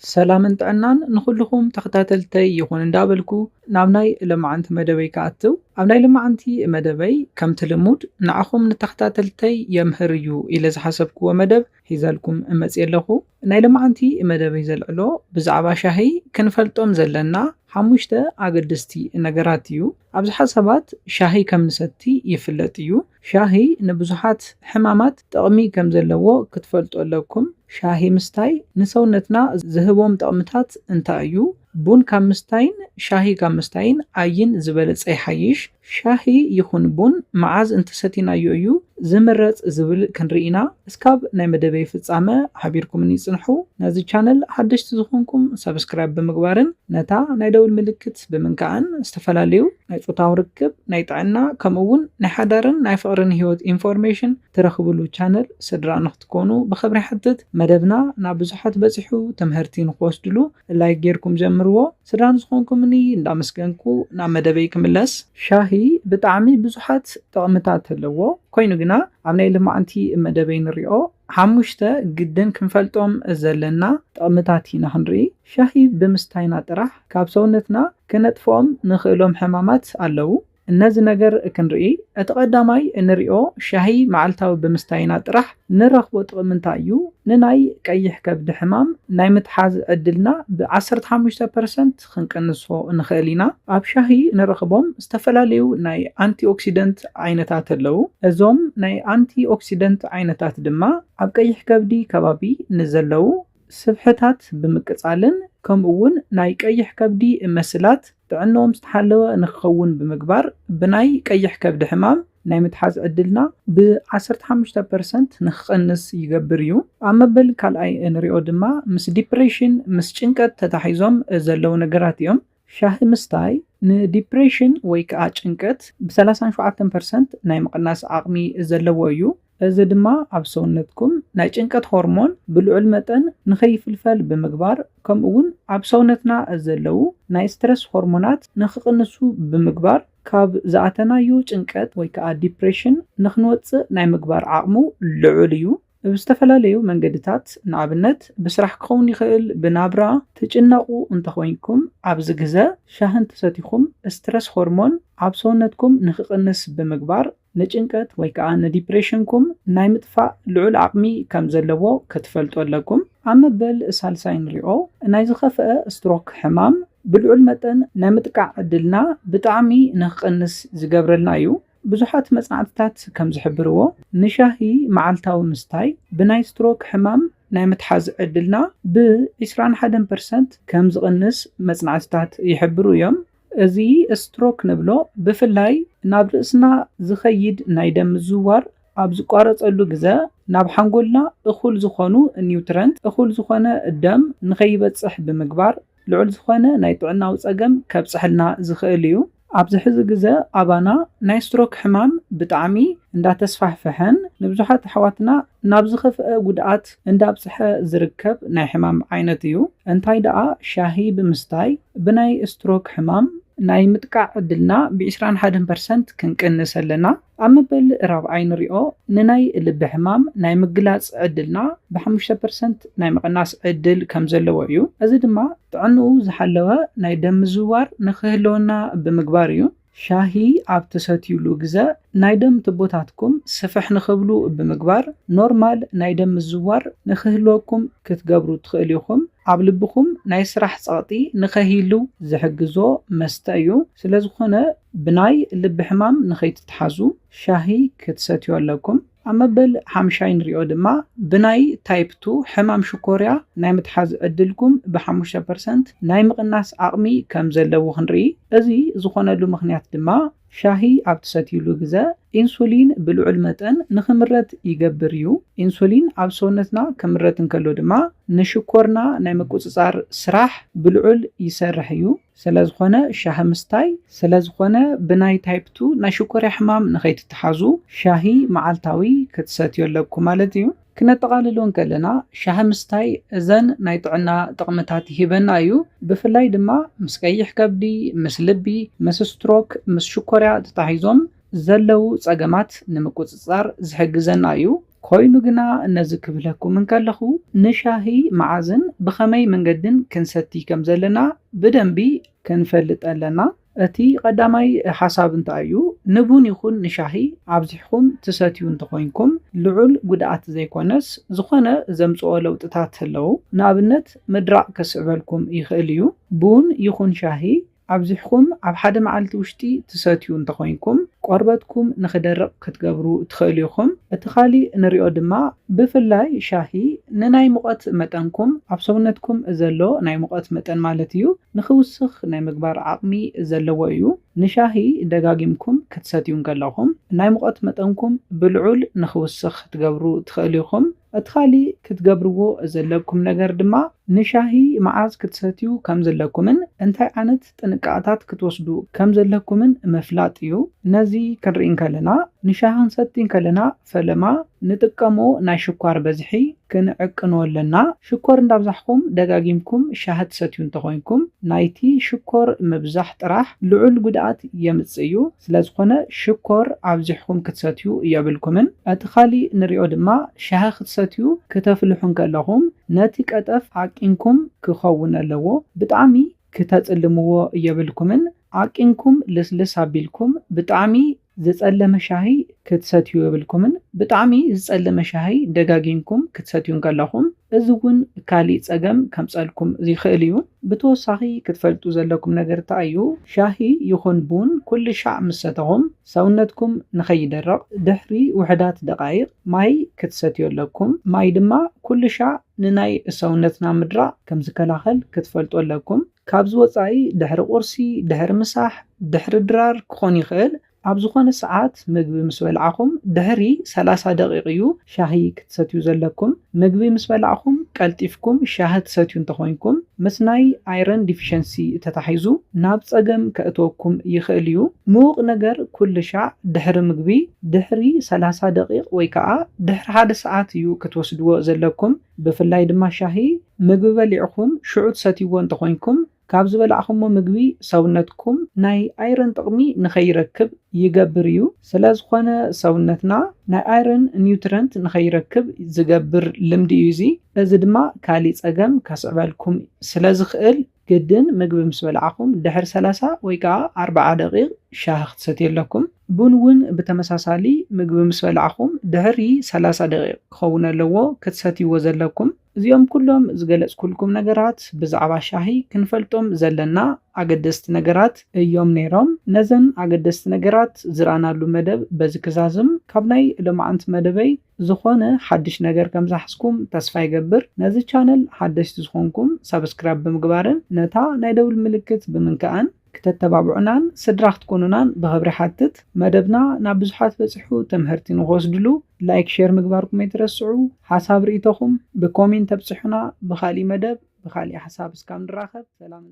ሰላምን ጥዕናን ንኹልኹም ተኸታተልተይ ይኹን እንዳበልኩ ናብ ናይ ለማዓንቲ መደበይ ክኣትው። ኣብ ናይ ለማዓንቲ መደበይ ከምቲ ልሙድ ንዓኹም ንተኸታተልተይ የምህር እዩ ኢለ ዝሓሰብክዎ መደብ ሒዘልኩም እመጽእ ኣለኹ። ናይ ለማዓንቲ መደበይ ዘልዕሎ ብዛዕባ ሻሂ ክንፈልጦም ዘለና ሓሙሽተ ኣገደስቲ ነገራት እዩ። ኣብዝሓ ሰባት ሻሂ ከም ንሰቲ ይፍለጥ እዩ። ሻሂ ንብዙሓት ሕማማት ጥቕሚ ከም ዘለዎ ክትፈልጡ ኣለኩም። ሻሂ ምስታይ ንሰውነትና ዝህቦም ጥቕምታት እንታይ እዩ? ቡን ካብ ምስታይን ሻሂ ካብ ምስታይን ኣይን ዝበለጸ ይሓይሽ? ሻሂ ይኹን ቡን መዓዝ እንተሰቲናዮ እዩ ዝምረጽ ዝብል ክንርኢ ኢና። እስካብ ናይ መደበይ ፍጻመ ሓቢርኩምኒ ጽንሑ። ነዚ ቻነል ሓደሽቲ ዝኾንኩም ሰብስክራይብ ብምግባርን ነታ ናይ ደውል ምልክት ብምንካዕን ዝተፈላለዩ ናይ ጾታዊ ርክብ፣ ናይ ጥዕና፣ ከምኡ እውን ናይ ሓዳርን ናይ ፍቕርን ህይወት ኢንፎርሜሽን ትረኽብሉ ቻነል ስድራ ንክትኮኑ ብኽብሪ ይሓትት። መደብና ናብ ብዙሓት በጺሑ ትምህርቲ ንክወስድሉ ላይክ ጌርኩም ጀምርዎ። ስድራ ንዝኾንኩምኒ እንዳመስገንኩ ናብ መደበይ ክምለስ። ሻሂ ብጣዕሚ ብዙሓት ጥቕምታት ኣለዎ። ኮይኑ ግና ኣብ ናይ ልማዓንቲ መደበይ ንሪኦ ሓሙሽተ ግድን ክንፈልጦም ዘለና ጥቕምታት ኢና ክንርኢ። ሻሂ ብምስታይና ጥራሕ ካብ ሰውነትና ክነጥፍኦም ንኽእሎም ሕማማት ኣለዉ። እነዚ ነገር ክንርኢ፣ እቲ ቀዳማይ እንሪኦ ሻሂ መዓልታዊ ብምስታይና ጥራሕ ንረኽቦ ጥቕሚ እንታይ እዩ? ንናይ ቀይሕ ከብዲ ሕማም ናይ ምትሓዝ ዕድልና ብ ዓሰርተ ሓሙሽተ ፐርሰንት ክንቅንሶ ንኽእል ኢና። ኣብ ሻሂ ንረኽቦም ዝተፈላለዩ ናይ ኣንቲኦክሲደንት ዓይነታት ኣለዉ። እዞም ናይ ኣንቲኦክሲደንት ዓይነታት ድማ ኣብ ቀይሕ ከብዲ ከባቢ ንዘለዉ ስብሕታት ብምቅጻልን ከምኡ እውን ናይ ቀይሕ ከብዲ መስላት ጥዕንኦም ዝተሓለወ ንክኸውን ብምግባር ብናይ ቀይሕ ከብዲ ሕማም ናይ ምትሓዝ ዕድልና ብ ዓሰርተ ሓሙሽተ ፐርሰንት ንክቐንስ ይገብር እዩ። ኣብ መበል ካልኣይ እንሪኦ ድማ ምስ ዲፕሬሽን፣ ምስ ጭንቀት ተታሒዞም ዘለዉ ነገራት እዮም። ሻሂ ምስታይ ንዲፕሬሽን ወይ ከዓ ጭንቀት ብ ሰላሳን ሸውዓተን ፐርሰንት ናይ ምቕናስ ዓቕሚ ዘለዎ እዩ። እዚ ድማ ኣብ ሰውነትኩም ናይ ጭንቀት ሆርሞን ብልዑል መጠን ንኸይፍልፈል ብምግባር፣ ከምኡ እውን ኣብ ሰውነትና ዘለዉ ናይ ስትረስ ሆርሞናት ንኽቕንሱ ብምግባር፣ ካብ ዝኣተናዮ ጭንቀት ወይ ከዓ ዲፕሬሽን ንኽንወፅእ ናይ ምግባር ዓቕሙ ልዑል እዩ። ብዝተፈላለዩ መንገድታት፣ ንኣብነት ብስራሕ ክኸውን ይኽእል፣ ብናብራ ትጭነቑ እንተኾይንኩም፣ ኣብዚ ግዘ ሻሂ እንተሰቲኹም ስትረስ ሆርሞን ኣብ ሰውነትኩም ንኽቕንስ ብምግባር ንጭንቀት ወይ ከዓ ንዲፕሬሽንኩም ናይ ምጥፋእ ልዑል ዓቕሚ ከም ዘለዎ ክትፈልጡ ኣለኩም። ኣብ መበል ሳልሳይ ንሪኦ ናይ ዝኸፍአ ስትሮክ ሕማም ብልዑል መጠን ናይ ምጥቃዕ ዕድልና ብጣዕሚ ንክቕንስ ዝገብረልና እዩ። ብዙሓት መጽናዕትታት ከም ዝሕብርዎ ንሻሂ መዓልታዊ ምስታይ ብናይ ስትሮክ ሕማም ናይ ምትሓዝ ዕድልና ብ ዕስራን ሓደን ፐርሰንት ከም ዝቕንስ መጽናዕትታት ይሕብሩ እዮም። እዚ ስትሮክ ንብሎ ብፍላይ ናብ ርእስና ዝኸይድ ናይ ደም ምዝውዋር ኣብ ዝቋረጸሉ ግዘ ናብ ሓንጎልና እኹል ዝኾኑ ኒውትረንት፣ እኹል ዝኾነ ደም ንኸይበጽሕ ብምግባር ልዑል ዝኾነ ናይ ጥዕናዊ ጸገም ከብጽሐልና ዝኽእል እዩ። ኣብዚ ሕዚ ግዘ ኣባና ናይ ስትሮክ ሕማም ብጣዕሚ እንዳተስፋሕፈሐን ንብዙሓት ኣሕዋትና ናብ ዝኸፍአ ጉድኣት እንዳብጽሐ ዝርከብ ናይ ሕማም ዓይነት እዩ። እንታይ ደኣ ሻሂ ብምስታይ ብናይ ስትሮክ ሕማም ናይ ምጥቃዕ ዕድልና ብ ዕስራን ሓደን ፐርሰንት ክንቅንስ ኣለና። ኣብ መበል ራብዓይ ንሪኦ ንናይ ልቢ ሕማም ናይ ምግላጽ ዕድልና ብሓሙሽተ ፐርሰንት ናይ ምቕናስ ዕድል ከም ዘለዎ እዩ። እዚ ድማ ጥዕንኡ ዝሓለወ ናይ ደም ምዝውዋር ንክህልወና ብምግባር እዩ። ሻሂ ኣብ ትሰትዩሉ ግዘ ናይ ደም ትቦታትኩም ስፍሕ ንክብሉ ብምግባር ኖርማል ናይ ደም ምዝውዋር ንክህልወኩም ክትገብሩ ትኽእሉ ኢኹም። ኣብ ልብኹም ናይ ስራሕ ጸቕጢ ንኸይህሉ ዝሕግዞ መስተ እዩ። ስለዝኾነ ብናይ ልቢ ሕማም ንኸይትትሓዙ ሻሂ ክትሰትዩ ኣለኩም። ኣብ መበል ሓምሻይ ንሪኦ ድማ ብናይ ታይፕ ቱ ሕማም ሽኮርያ ናይ ምትሓዝ ዕድልኩም ብሓሙሽተ ፐርሰንት ናይ ምቕናስ ዓቕሚ ከም ዘለዎ ክንርኢ። እዚ ዝኾነሉ ምኽንያት ድማ ሻሂ ኣብ ትሰትዩሉ ግዘ ኢንሱሊን ብልዑል መጠን ንኽምረት ይገብር እዩ። ኢንሱሊን ኣብ ሰውነትና ክምረት እንከሎ ድማ ንሽኮርና ናይ ምቁጽጻር ስራሕ ብልዑል ይሰርሕ እዩ። ስለዝኾነ ሻሂ ምስታይ ስለዝኾነ ብናይ ታይፕ ቱ ናይ ሽኮርያ ሕማም ንኸይትትሓዙ ሻሂ መዓልታዊ ክትሰትዩ ኣለኩም ማለት እዩ። ክነጠቓልሎ እንከለና ሻሂ ምስታይ እዘን ናይ ጥዕና ጥቕምታት ይህበና እዩ። ብፍላይ ድማ ምስ ቀይሕ ከብዲ፣ ምስ ልቢ፣ ምስ ስትሮክ፣ ምስ ሽኮርያ ተታሒዞም ዘለዉ ጸገማት ንምቁጽጻር ዝሕግዘና እዩ። ኮይኑ ግና ነዚ ክብለኩም እንከለኹ ንሻሂ መዓዝን ብኸመይ መንገድን ክንሰቲ ከም ዘለና ብደንቢ ክንፈልጥ ኣለና። እቲ ቀዳማይ ሓሳብ እንታይ እዩ? ንቡን ይኹን ንሻሂ ኣብዚሕኩም ትሰትዩ እንተኾይንኩም ልዑል ጉድኣት ዘይኮነስ ዝኾነ ዘምፅኦ ለውጥታት ኣለዉ። ንኣብነት ምድራቕ ከስዕበልኩም ይኽእል እዩ። ቡን ይኹን ሻሂ ኣብዚሕኩም ኣብ ሓደ መዓልቲ ውሽጢ ትሰትዩ እንተኾይንኩም ቆርበትኩም ንኽደርቕ ክትገብሩ ትኽእሉ ኢኹም። እቲ ካሊእ ንሪኦ ድማ ብፍላይ ሻሂ ንናይ ሙቐት መጠንኩም ኣብ ሰውነትኩም ዘሎ ናይ ሙቐት መጠን ማለት እዩ ንኽውስኽ ናይ ምግባር ዓቕሚ ዘለዎ እዩ። ንሻሂ ደጋጊምኩም ክትሰትዩ እንከለኹም ናይ ሙቐት መጠንኩም ብልዑል ንኽውስኽ ክትገብሩ ትኽእሉ ኢኹም። እቲ ካሊእ ክትገብርዎ ዘለኩም ነገር ድማ ንሻሂ መዓዝ ክትሰትዩ ከም ዘለኩምን እንታይ ዓይነት ጥንቃቐታት ክትወስዱ ከም ዘለኩምን ምፍላጥ እዩ። ነዚ ክንርኢ እንከለና ንሻሂ ክንሰቲ እንከለና ፈለማ ንጥቀሞ ናይ ሽኳር በዝሒ ክንዕቅኖ ኣለና። ሽኮር እንዳብዛሕኩም ደጋጊምኩም ሻሂ ትሰትዩ እንተኾይንኩም ናይቲ ሽኮር ምብዛሕ ጥራሕ ልዑል ጉድኣት የምጽእ እዩ። ስለዝኾነ ሽኮር ኣብዚሕኩም ክትሰትዩ የብልኩምን። እቲ ካሊእ ንሪኦ ድማ ሻሂ ክትሰትዩ ክተፍልሑ እንከለኹም ነቲ ቀጠፍ ዓቂንኩም ክኸውን ኣለዎ። ብጣዕሚ ክተጽልምዎ የብልኩምን። ዓቂንኩም ልስልስ ኣቢልኩም ብጣዕሚ ዝጸለመ ሻሂ ክትሰትዩ የብልኩምን። ብጣዕሚ ዝጸለመ ሻሂ ደጋጊምኩም ክትሰትዩ እንከለኹም እዚ እውን ካሊእ ጸገም ከምጸልኩም ይኽእል እዩ። ብተወሳኺ ክትፈልጡ ዘለኩም ነገር እንታይ እዩ? ሻሂ ይኹን ቡን ኩሉ ሻዕ ምስ ሰተኹም ሰውነትኩም ንኸይደርቕ ድሕሪ ውሕዳት ደቓይቕ ማይ ክትሰትዩ ኣለኩም። ማይ ድማ ኩሉ ሻዕ ንናይ ሰውነትና ምድራቕ ከም ዝከላኸል ክትፈልጡ ኣለኩም። ካብዚ ወጻኢ ድሕሪ ቁርሲ፣ ድሕሪ ምሳሕ፣ ድሕሪ ድራር ክኾን ይኽእል። ኣብ ዝኾነ ሰዓት ምግቢ ምስ በላዕኹም ድሕሪ ሰላሳ ደቂቕ እዩ ሻሂ ክትሰትዩ ዘለኩም። ምግቢ ምስ በላዕኹም ቀልጢፍኩም ሻሂ ትሰትዩ እንተኾይንኩም ምስ ናይ ኣይረን ዲፊሸንሲ ተታሒዙ ናብ ጸገም ከእትወኩም ይኽእል እዩ። ምዉቕ ነገር ኩሉ ሻዕ ድሕሪ ምግቢ ድሕሪ ሰላሳ ደቂቕ ወይ ከዓ ድሕሪ ሓደ ሰዓት እዩ ክትወስድዎ ዘለኩም። ብፍላይ ድማ ሻሂ ምግቢ በሊዕኹም ሽዑ ትሰትይዎ እንተኾይንኩም ካብ ዝበላዕኹሞ ምግቢ ሰውነትኩም ናይ ኣይረን ጥቕሚ ንኸይረክብ ይገብር እዩ። ስለ ዝኾነ ሰውነትና ናይ ኣይረን ኒውትረንት ንኸይረክብ ዝገብር ልምዲ እዩ እዚ። እዚ ድማ ካሊእ ጸገም ከስዕበልኩም ስለ ዝኽእል ግድን ምግቢ ምስ በላዕኹም ድሕሪ ሰላሳ ወይ ከዓ ኣርብዓ ደቂቕ ሻሂ ክትሰትዩ ኣለኩም። ቡን እውን ብተመሳሳሊ ምግቢ ምስ በላዕኹም ድሕሪ ሰላሳ ደቂቕ ክኸውን ኣለዎ ክትሰትይዎ ዘለኩም። እዚኦም ኩሎም ዝገለጽኩልኩም ነገራት ብዛዕባ ሻሂ ክንፈልጦም ዘለና ኣገደስቲ ነገራት እዮም ነይሮም። ነዘን ኣገደስቲ ነገራት ዝረኣናሉ መደብ በዚ ክዛዝም። ካብ ናይ ሎማዓንቲ መደበይ ዝኾነ ሓድሽ ነገር ከም ዝሓዝኩም ተስፋ ይገብር። ነዚ ቻነል ሓደሽቲ ዝኾንኩም ሳብስክራይብ ብምግባርን ነታ ናይ ደውል ምልክት ብምንካእን ክተተባብዑናን ስድራ ክትኮኑናን ብኽብሪ ሓትት። መደብና ናብ ብዙሓት በጺሑ ትምህርቲ ንኽወስድሉ ላይክ፣ ሼር ምግባርኩም ኣይትረስዑ። ሓሳብ ርእይቶኹም ብኮሜንት ተብጽሑና። ብኻሊእ መደብ ብኻሊእ ሓሳብ እስካብ ንራኸብ ሰላም።